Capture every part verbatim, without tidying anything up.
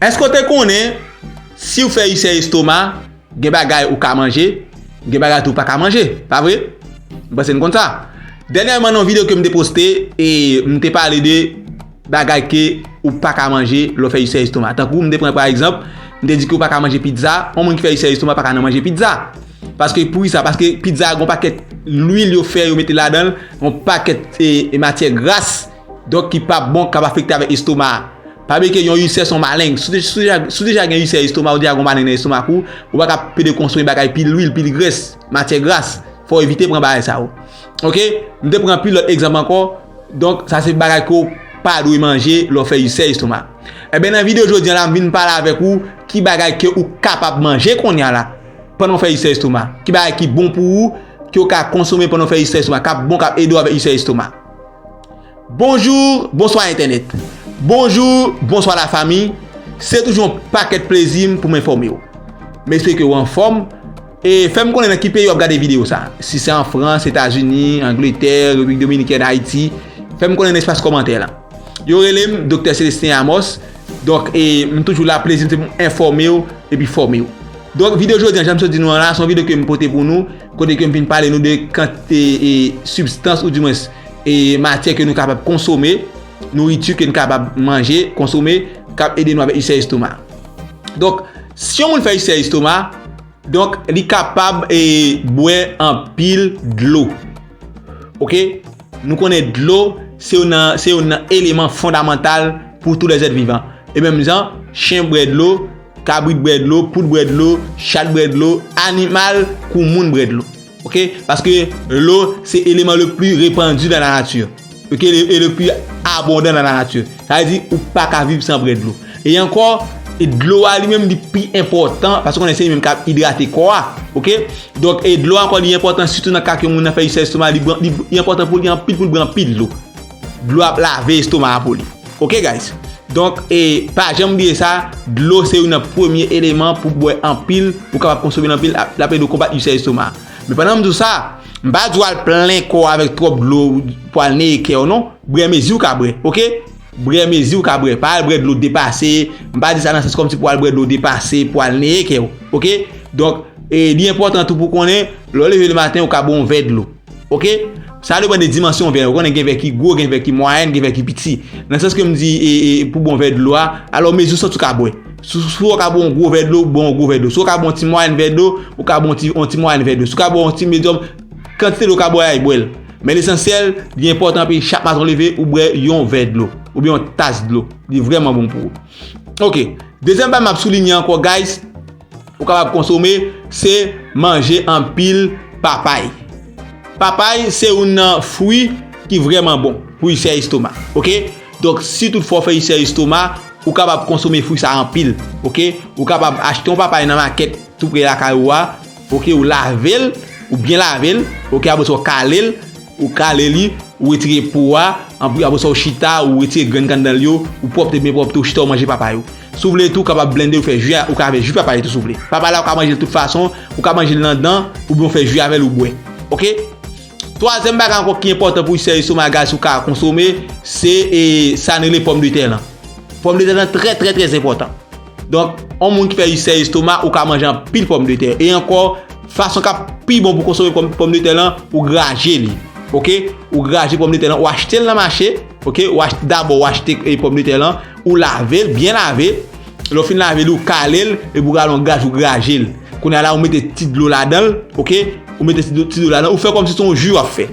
Èske w te konnen, si w fè isè estoma, gen bagay ou ka manje, gen bagay tou w pa ka manje, pa vre? M panse n konn sa. Dènyèman, nan yon videyo ke m te poste, e m te pale de bagay ke ou pa ka manje lè w fè isè estoma. Tankou, m te pran pa egzanp, m te di ke w pa ka manje pizza, yon moun ki fè isè estoma pa ka nan manje pizza. Paske, poukisa? Paske pizza a gen yon pakèt lwil yo fè, yo mete ladan l, yon pakèt e, e matyè gras, donk ki p ap bon, k ap afekte avèk estoma a. Pa bliye ke yon isè se yon maleng. Si w te- si w deja, si w deja gen isè estoma, ou deja gen yon maleng nan estomak ou, ou pa ka pede konsome bagay pil lwil, pil grès, matyè gras. Fò w evite pran bagay sa yo. Oke? M te pran pil lòt egzanp ankò. Donk, sa se bagay ke w pa dwe manje lè w fè isè estoma. Ebyen, nan videyo jodi a la, m vin pale avèk ou ki bagay ke ou kapab manje kounye a la, pandan w fè isè estoma. Ki bagay ki bon pou ou, ke w ka konsome pandan w fè isè estoma, k ap bon, k ap ede w avèk isè estoma. Bonjou, bonswa entènèt. Bonjou, bonswa lafanmi. Se toujou yon pakèt plezi m pou m enfòme w. M espere ke w anfòm. E fè m konnen nan ki peyi w ap gade videyo sa. Si se an Frans, Etazini, Angletè, Repiblik Dominikèn, Ayiti, fè m konnen nan espas kòmantè la. Yo rele m Doktè Célestin Amos. Donk, e, m toujou la, plezi m se pou m enfòme w epi fòme w. Donk, videyo jodi a, jan m sot di nou an la, se yon videyo ke m pote pou nou, kote ke m vin pale nou de kantite, e, sibstans, oudimwens, e, matyè ke nou kapab konsome, nouriti ke nou kapab manje, konsome, k ap ede nou avèk isè estoma. Donk, si yon moun fè isè estoma, donk, li kapab, e, bwè anpil dlo. Oke? Nou konnen dlo, se youn nan, se youn nan eleman fondamantal pou tout lèzèt vivan. E menm jan, chen bwè dlo, kabrit bwè dlo, poul bwè dlo, chat bwè dlo, animal kou moun bwè dlo. Oke? Paske dlo, se eleman le pli repandi dans la nature. Oke? E le, e le pli abondan dans la nature. Sa vle di, ou pa ka viv san bwè dlo. E ankò, e dlo a li menm li pi enpòtan, paske konnen se li menm k ap idrate kò a. Oke? Donk, e dlo a ankò li enpòtan, sitou nan ka ke moun nan fè isè estoma, li, li, li enpòtan pou li anpil, pou li bwè anpil dlo. Dlo ap lave estoma a pou li. Oke, guys? Donk, e pa janm bliye sa, dlo se youn nan premye eleman pou bwè anpil, ou kapab konsome l anpil, l ap ede w konbat isè estoma. Men pandan m di w sa, m pa di w al plen kò w avèk twòp dlo pou al neye kè w, non. Bwè mezi w ka bwè, oke? Bwè mezi w ka bwè. Pa al bwè dlo depase. M pa di sa nan sans kòmsi pou al bwè dlo depase, pou al neye kè w, oke? Donk, e, li enpòtan tou pou konnen, lè w leve le maten, ou ka bwè yon vè dlo. Oke? Sa depann de dimansyon vè. Ou konnen gen vè ki gwo, gen vè ki mwayèn, gen vè ki piti. Nan sans ke m di, e, e, pou bwè yon vè dlo a, alò mezi w santi w ka bwè. Si, si w ka bwè yon gwo vè dlo, bwè yon gwo vè dlo. Si w ka bwè yon ti mwayèn vè dlo, ou ka bwè yon ti, yon ti mwayèn vè dlo. Si w ka bwè yon ti medyòm, kantite dlo w ka bwè a, bwè l. Men lesansyèl, li enpòtan pou chak maten w leve, ou bwè yon vè dlo, oubyen yon tas dlo. Li vrèman bon pou ou. Oke. Dezyèm bagay m ap soulinye ankò, guys, ou kapab konsome, se manje anpil papay. Papay, se youn nan fwi ki vrèman bon pou isè estoma. Oke? Donk, si tout fwa w fè isè estoma, ou kapab konsome fwi sa anpil. Oke? Ou kapab achte yon papay nan makèt tou pre lakay ou a. Oke? Ou lave l, ou byen lave l. Oke? Apre sa, w kale l, ou kale li, ou retire po a, anpi apre sa, ou chita, ou retire grenn k anndan l yo, ou pwòpte byen pwòpte, ou chita, ou manje papay ou. Si w vle tou, ou kapab blende, ou fè ji a, ou ka fè ji papay tou si w vle. Papay la, ou ka manje l tout fason, ou ka manje l nan dan, oubyen ou fè ji avè l, ou bwè. Oke? Twazyèm bagay ankò ki enpòtan pou isè estoma, guys, ou ka konsome, se, e, sa n rele pòmdetè lan. Pòmdetè lan trè, trè, trè enpòtan. Donk, yon moun ki fè isè estoma, ou ka manje anpil pòmdetè. E ankò, fason k ap pi bon pou konsome pòm, pòmdetè lan, ou graje li. Oke? Ou graje pòmdetè lan, ou achte l nan mache. Oke? Ou achte, dabò, ou achte, e, pòmdetè lan, ou lave l, byen lave. Lè w fin lave li, ou kale l, epi ou rale yon graj, ou graje l. Kounye a la, ou mete ti dlo ladan l, oke? Ou mete ti dlo, ti dlo ladan l, ou fè kòmsi se yon ji w ap fè.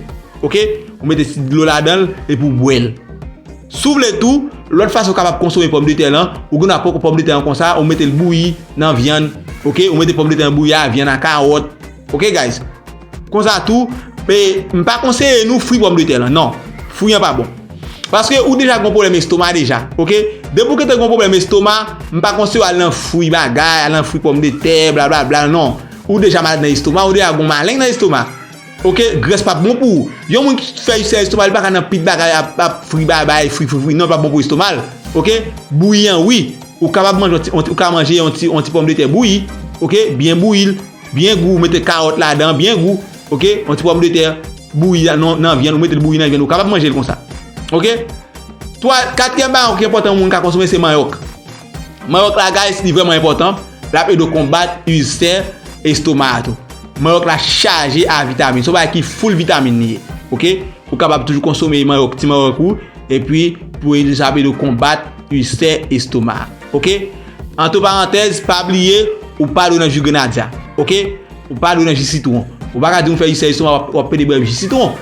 Oke? Ou mete ti dlo ladan l, epi ou bwè l. Si w vle tou, lòt fason w kapab konsome pòmdetè lan, ou gen dwa pran pòmdetè lan konsa, ou mete l bouyi nan vyann, oke? Ou mete pòmdetè lan bouyi a, vyann a kawòt, oke, guys? Konsa tou, e, m pa konseye nou fri pòmdetè lan, non. Fri an pa bon. Paske ou deja gen yon pwoblèm estoma deja, oke? Depi w gentan gen yon pwoblèm estoma, m pa konseye w al nan fri bagay, al nan fri pòmdetè, blablabla, non. Ou deja malad nan estoma, ou deja gen yon maleng nan estoma. Oke, grès p ap bon pou ou. Yon moun ki fè isè estoma, li pa ka nan pit bagay ap, ap fri bagay, fri, fri, fri. Non, li p ap bon pou estoma l. Oke, bouyi an, wi. Ou kapab manje yon ti, yon ti, ou ka manje yon ti, yon ti pòmdetè bouyi. Oke, byen bouyi l, byen gou, ou mete kawòt ladan, byen gou. Oke, yon ti pòmdetè bouyi nan, nan vyann, ou mete l bouyi nan vyann, ou kapab manje l konsa. Oke? Twa, katriyèm bagay ki enpòtan moun ka konsome, se manyòk. Mannyòk la, guys, li vrèman enpòtan. L ap ede w konbat ilsè estoma a tou. Mannyòk la chaje a vitamin. Se yon bagay ki full vitamin li ye. Oke? Ou kapab toujou konsome mannyòk, ti mannyòk ou, epi pou ede sa ap ede w konbat ilsè estoma. Oke? Antre parantèz, pa bliye, ou pa dwe nan ji grenadya. Oke? Ou pa dwe nan ji sitwon. Ou pa ka di m ou fè ilsè estoma, w ap, w ap pede bwè ji sitwon.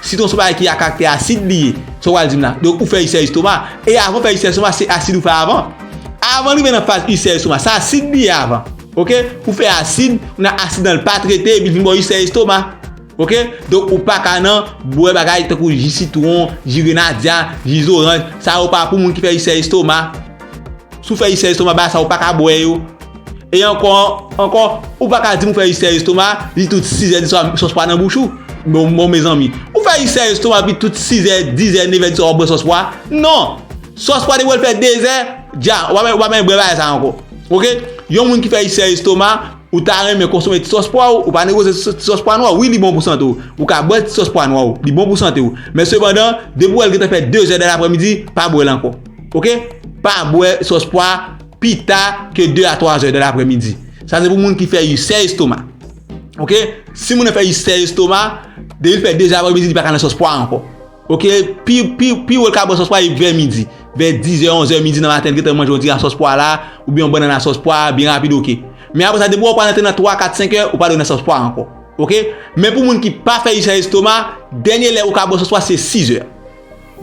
Sitwon se yon bagay ki a karaktè asid li ye. Sa w pral di m la? Donk ou fè ilsè estoma. E avan w fè ilsè estoma, se asid ou fè avan. Avan rive nan faz ilsè estoma, se asid li ye avan. Oke? Ou fè asid, ou nan asid nan l pa trete, epi l vin ba w ilsè estoma. Oke? Donk ou pa ka nan bwè bagay tankou ji sitwon, ji grenadya, ji zoranj. Sa yo pa pou moun ki fè ilsè estoma. Si w fè ilsè estoma, bagay sa yo pa ka bwè yo. E ankò, ankò, ou pa ka di m ou fè ilsè estoma, li tout sizè di swa, sòs pwa nan bouch ou. Bon, bon, mezanmi. Ou fè ilsè estoma, epi tout sizè, dizè, nevè di swa, w ap bwè sòs pwa? Non! Sòs pwa depi w fè dezè, dja, w ap, w ap bwè bagay sa ankò. Oke? Yon moun ki fè ilsè estoma, ou ta renmen konsome ti sòs pwa w, ou pa negosye ti sòs pwa nwa w. Wi, li bon pou sante w. Ou ka bwè ti sòs pwa nwa w. Li bon pou sante w. Men sepandan, depi w wè l gentan fè dezè dan laprèmidi, pa bwè l ankò. Oke? Pa bwè sòs pwa pita ke de a twa zè dan laprèmidi. Sa se pou moun ki fè ilsè estoma. Oke? Si moun nan fè ilsè estoma, depi l fè dezè aprèmidi, li pa ka nan sòs pwa ankò. Oke? Pi, pi, pi wo l ka bwè sòs pwa, e vè midi. Vè dizè, onzè midi nan maten, l gentan manje yon ti sòs pwa la, oubyen yon bannann a sòs pwa, byen rapid, oke. Men apre sa, depi w wè w pral antre nan twa, kat, senk è, ou pa dwe nan sòs pwa ankò. Oke? Men pou moun ki pa fè ilsè estoma, dènye lè ou ka bwè sòs pwa, se sizè.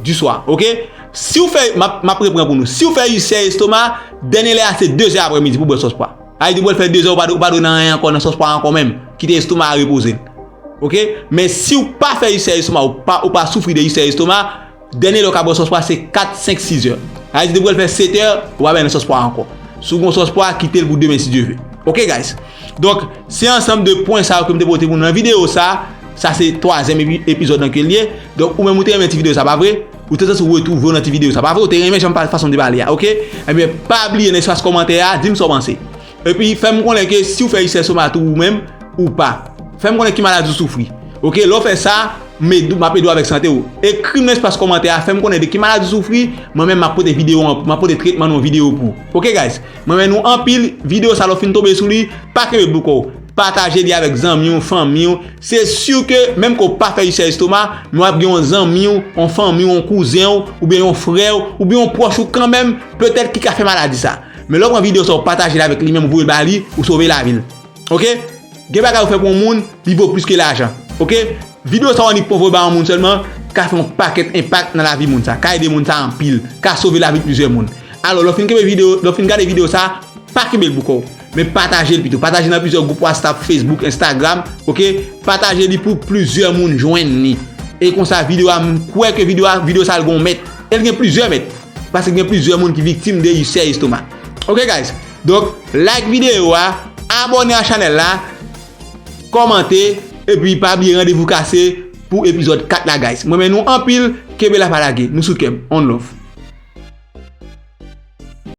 Di swa, oke? Si w fè, m ap, m ap repran pou nou. Si w fè ilsè estoma, dènye lè a se dezè aprèmidi pou bwè sòs pwa. Sa vle di, w fè dezè, ou pa, ou pa dwe nan anyen ankò, nan sòs pwa ankò menm. Kite estoma a repoze l. Oke? Men si w pa fè ilsè estoma, ou pa, ou pa soufri de ilsè estoma, dènye lè w ka bwè sòs pwa se kat, senk, sizè. Sa vle di, depi w fè setè, ou pa bay nan sòs pwa ankò. Si w gen sòs pwa, kite l pou demen si Dye ve. Oke, guys? Donk, se ansanm de pwen sa yo ke m te pote pou nou nan videyo sa. Sa se twazyèm epi, epizòd nan ke l ye. Donk, ou menm ou te renmen ti videyo sa, pa vre? Ou te santi w retwouve w nan ti videyo sa, pa vre? Ou te renmen jan m pa, fason m te pale a, oke? Ebyen, pa bliye nan espas kòmantè a, di m sa w panse. Epi, fè m konnen ke si w fè ilsè estoma tou ou menm, ou pa. Fè m konnen ki maladi w soufri. Oke, lè w fè sa, m ede w, m ap ede w avèk sante w. Ekri m nan espas kòmantè a, fè m konnen de ki maladi w soufri, mwen menm m ap pote videyo an, m ap pote tretman nan yon videyo pou ou. Oke, guys? Mwen renmen nou anpil, videyo sa lè w fin tonbe sou li, pa kenbe pou kò w. Pataje li avèk zanmi w, fanmi w. Se si ke, menm ke w pa fè ilsè estoma, men w ap gen yon zanmi w, yon fanmi w, yon kouzen w, oubyen yon frè w, oubyen yon pwòch ou kanmenm, petèt ki ka fè maladi sa. Men lè w pran videyo sa, w pataje l avèk li menm, ou voye l ba li, ou sove lavi l. Oke? Gen bagay ou fè pou yon moun, li vo plis ke lajan. Oke? Videyo sa w annik pran voye ba yon moun sèlman, ka fè yon pakèt enpak nan lavi moun sa, ka ede moun sa anpil, ka sove lavi plizyè moun. Alò, lè w fin kenbe videyo, lè w fin gade videyo sa, pa kenbe l pou kò w, men pataje l pito. Pataje l nan plizyè gwoup WhatsApp, Facebook, Instagram, oke? Pataje li pou plizyè moun jwenn li. E konsa, videyo a, m kwè ke videyo a, videyo sa l gen yon mèt. E l gen plizyè mèt. Paske gen plizyè moun ki viktim de ilsè estoma. Oke, guys? Donk, like videyo a, abòne a chanèl la, kòmante, epi pa bliye randevou kase pou epizòd kat la, guys. Mwen renmen nou anpil, kenbe la pa lage. Nou sou kè m. On love.